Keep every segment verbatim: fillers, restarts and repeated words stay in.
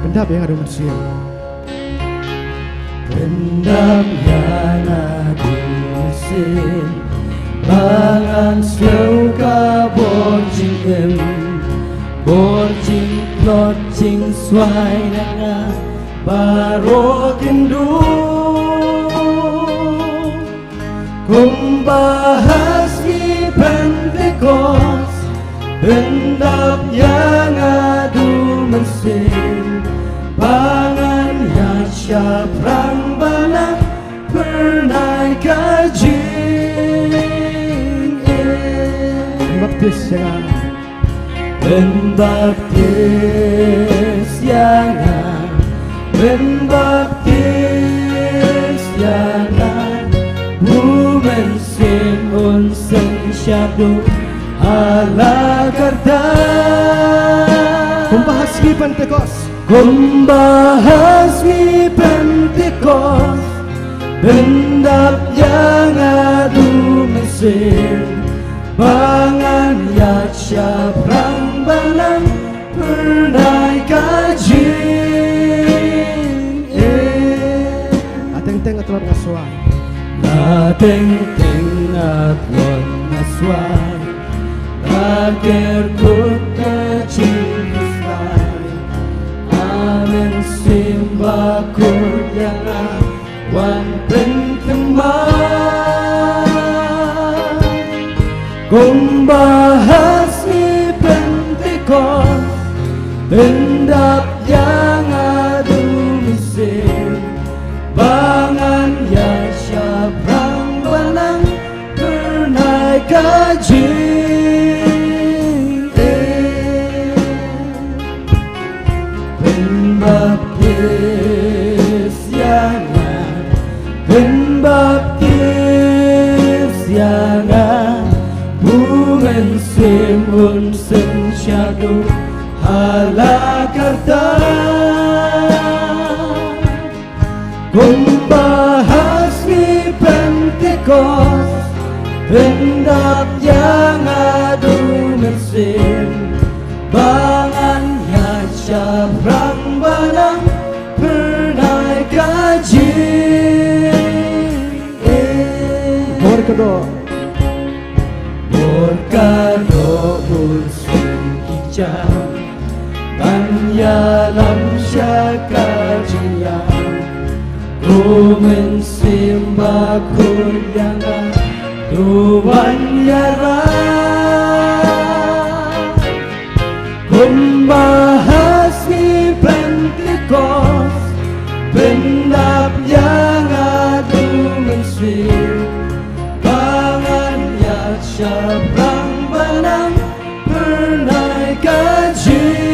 Pyndap ïa nga da u Mynsiem. Pyndap ïa nga da u Mynsiem, ba ngan siew ka bor jingim, bor jingtlot jingswai na nga baroh kynduh. Kumba ha sngi Pentekost, pyndap ïa nga da u Mynsiem, ba ngan ïaid shaphrang bad nang, phyrnai ka jingim. Baptis ïa nga. Pynbaptis ïa nga, pynbaptis ïa nga, u Mynsiem un seng shaduh ha la ka rta. Kumba ha sngi Pentekost. Kumba ha sngi Pentekost, pyndap ïa nga da u Mynsiem, ba ngan ïaid shaphrang bad nang, phyrnai ka jingim. A teng teng, a tlot nga swai. A teng teng, a tlot nga swai. Ka ker kut ka jingkhuslai. A Mynsiem Bakhuid ïa nga, wan pynthymmai. Kumba ha sngi Pentekost, pyndap ïa nga da u Mynsiem, ba ngan ïaid shaphrang bad nang, phyrnai ka jingim. Pynbaptis ïa nga, pynbaptis ïa nga, u Mynsiem un seng shaduh ha la ka rta. Kumba ha sngi Pentekost, pyndap ïa nga da u Mynsiem, ba ngan ïaid shaphrang bad nang, phyrnai ka jingim. Bor ka doh. Bor ka doh u Mynsiem ki jam, ban ïalam sha ka jingïap. Ko Mynsiem Bakhuid ïa nga, to wan ïarap. Kumba ha sngi Pentekost, pyndap ïa nga da u Mynsiem, ba ngan ïaid shaphrang bad nang, phyrnai ka jingim.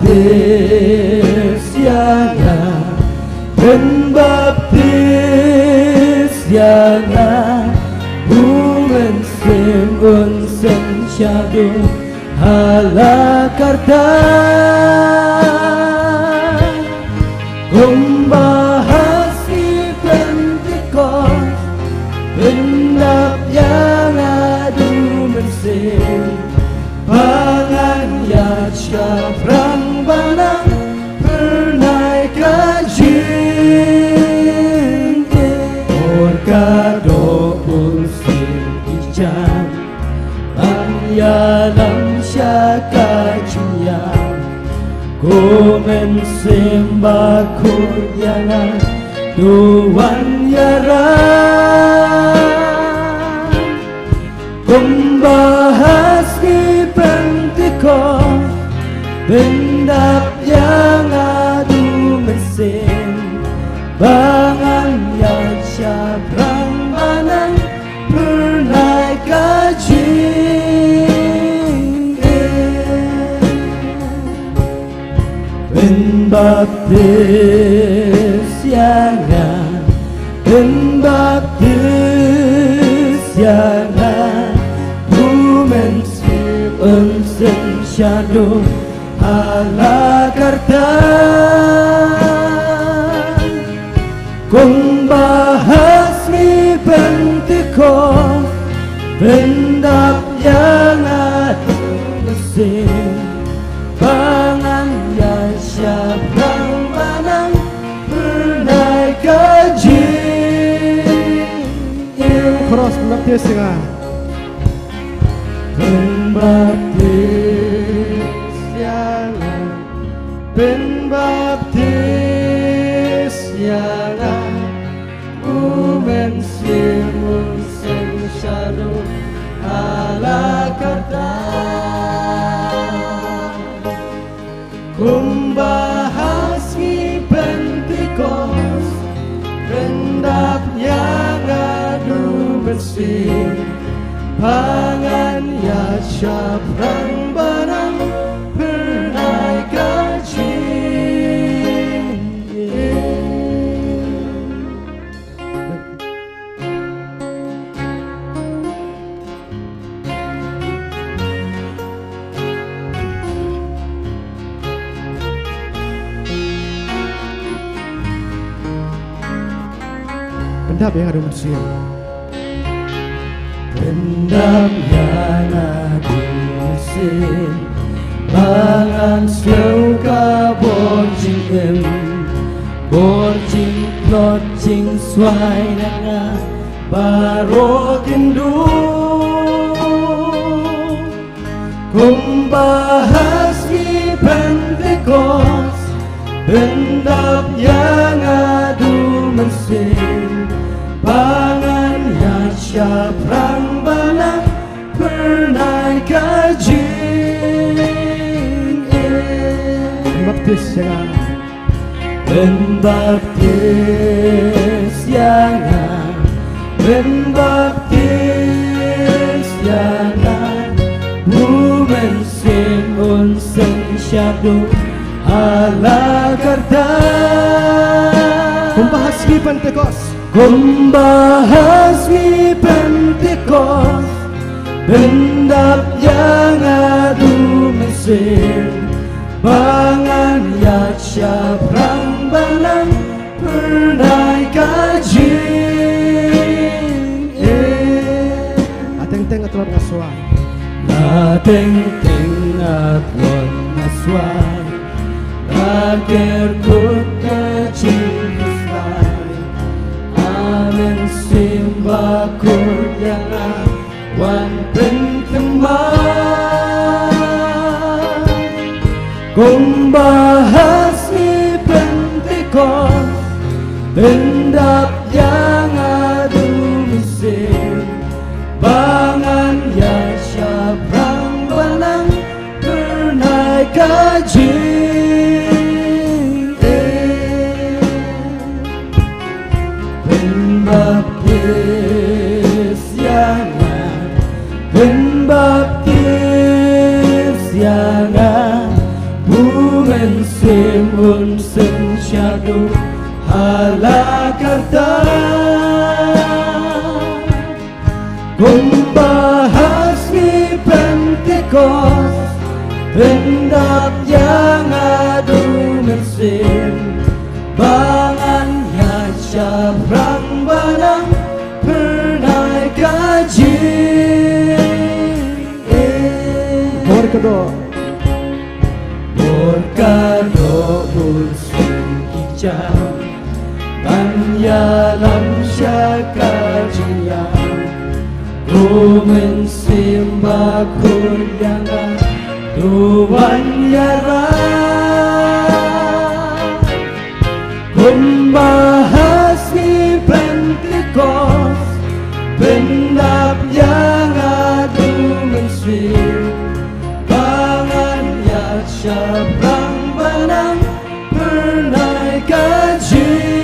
Pynbaptis ïa nga, pynbaptis ïa nga, u Mynsiem un seng shaduh ha la ka rta. Kumba ha sngi Pentekost, pyndap ïa nga da u Mynsiem, ba ngan ïaid shaphrang bad nang, phyrnai ka jingim. Bor ka doh u Mynsiem ki jam, ban ïalam sha ka jingïap. Ko Mynsiem Bakhuid ïa nga, to wan ïarap. Kumba ha sngi Pentekost, pyndap ïa nga da u Mynsiem, ba ngan ïaid shaphrang bad nang, phyrnai ka jingim. Pynbaptis ïa nga, pynbaptis ïa nga, u Mynsiem un seng shaduh ha la ka rta. Kumba ha sngi Pentekost, pyn Dap ïa nga tu mynsiem, ba ngan ïaid shaphrang ba nang pynai ka jingim. Chorus, pynbaptis ïa nga. Pynbaptis ïa nga, pynbaptis ïa nga. U Mynsiem un seng shaduh ha la ka rta. Kumba ha sngi Pentekost, pyndap ïa nga da u Mynsiem, ba ngan ïaid shaphrang ba nang pynai ka jingim. Pyndap ïa nga da u Mynsiem. Pyndap ïa nga da u Mynsiem, ba ngan sngew ka bor jingim, bor jingtlot jingswai na nga baroh kynduh. Kumba ha sngi Pentekost, pyndap ïa nga da u Mynsiem, ba ngan ïaid shaphrang ba nang pynai ka jingim. Pynbaptis ïa nga. Pynbaptis ïa nga, pynbaptis ïa nga. U Mynsiem un seng shaduh ha la ka rta. Kumba ha sngi Pentekost. Kumba ha sngi Pentekost, pyndap ïa nga da u Mynsiem, ba ngan ïaid shaphrang ba nang pynai ka jingim. Teng teng, a tlot nga swai. Teng teng, a tlot nga swai. Nga ker kut ka jingkhuslai. A Mynsiem Bakhuid ïa nga, wan pynthymmai. Kumba ha sngi Pentekost, pyndap ïa nga da u Mynsiem, ba ngan ïaid shaphrang ba nang pynai ka jingim. Pynbaptis ïa nga, pynbaptis ïa nga. U Mynsiem un seng shaduh ha la ka rta. Kumba ha sngi Pentekost, pyndap ïa nga da u Mynsiem, ba ngan ïaid shaphrang ba nang pynai ka jingim. Bor ka doh. Bor ka doh bun sien ki jam ban ïalam sha ka jingïap. U Mynsiem Bakhuid ïa nga, to wan ïarap. Kumba ha sngi Pentekost, pyndap ïa nga da u Mynsiem, ba ngan ïaid shaphrang ba nang pynai ka jingim.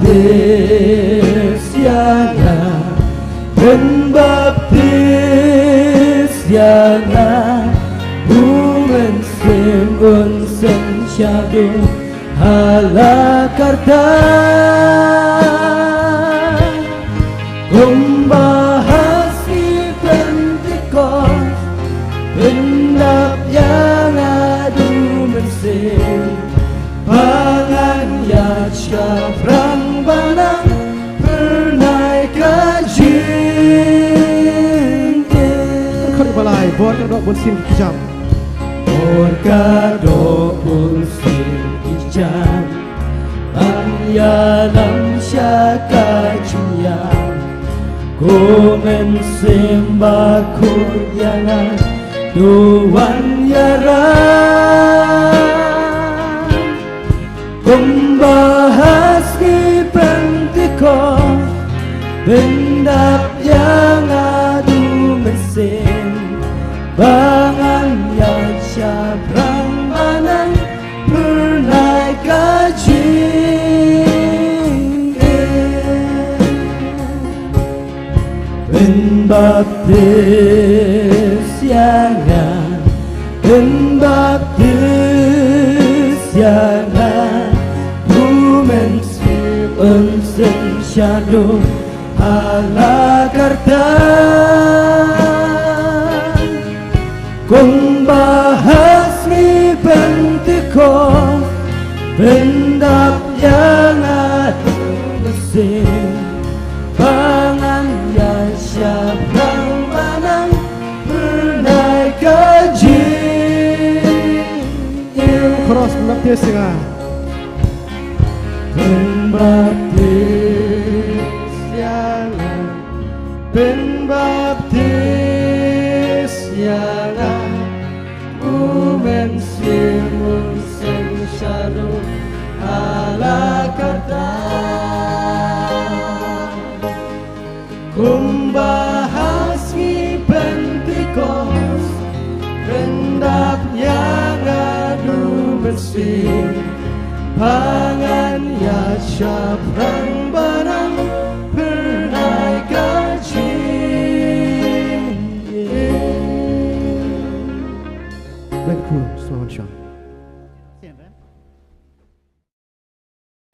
Pynbaptis ïa nga, pynbaptis ïa nga, u Mynsiem un seng shaduh ha la ka rta. Kumba ha sngi Pentekost, pyndap ïa nga da u Mynsiem, ba ngan ïaid shaphrang Bun sien ki jam. Por ka doh bun sien ki jam. Ban ïalam sha ka jingïap. Ko Mynsiem Bakhuid ïa nga, to wan ïarap. Kumba ha sngi Pentekost, pyndap ïa nga da u Mynsiem, ba ngan ïaid shaphrang bad nang phyrnai ka jingim. Pynbaptis ïa nga, pynbaptis ïa nga, u Mynsiem un seng shaduh ha la karta. Kumba ha sngi Pentekost, pyndap ïa nga da u Mynsiem, ba ngan ïaid shaphrang bad nang phyrnai ka jingim. Khros, pynbaptis ïa nga. Pynbaptis ïa nga, pynbaptis ïa nga, u Mynsiem un seng shaduh ha la karta. Kumba ha sngi Pentekost, pyndap ïa nga da u Mynsiem, ba ngan ïaid shaphrang bad nang phyrnai ka jingim. Len kur, selamat siang.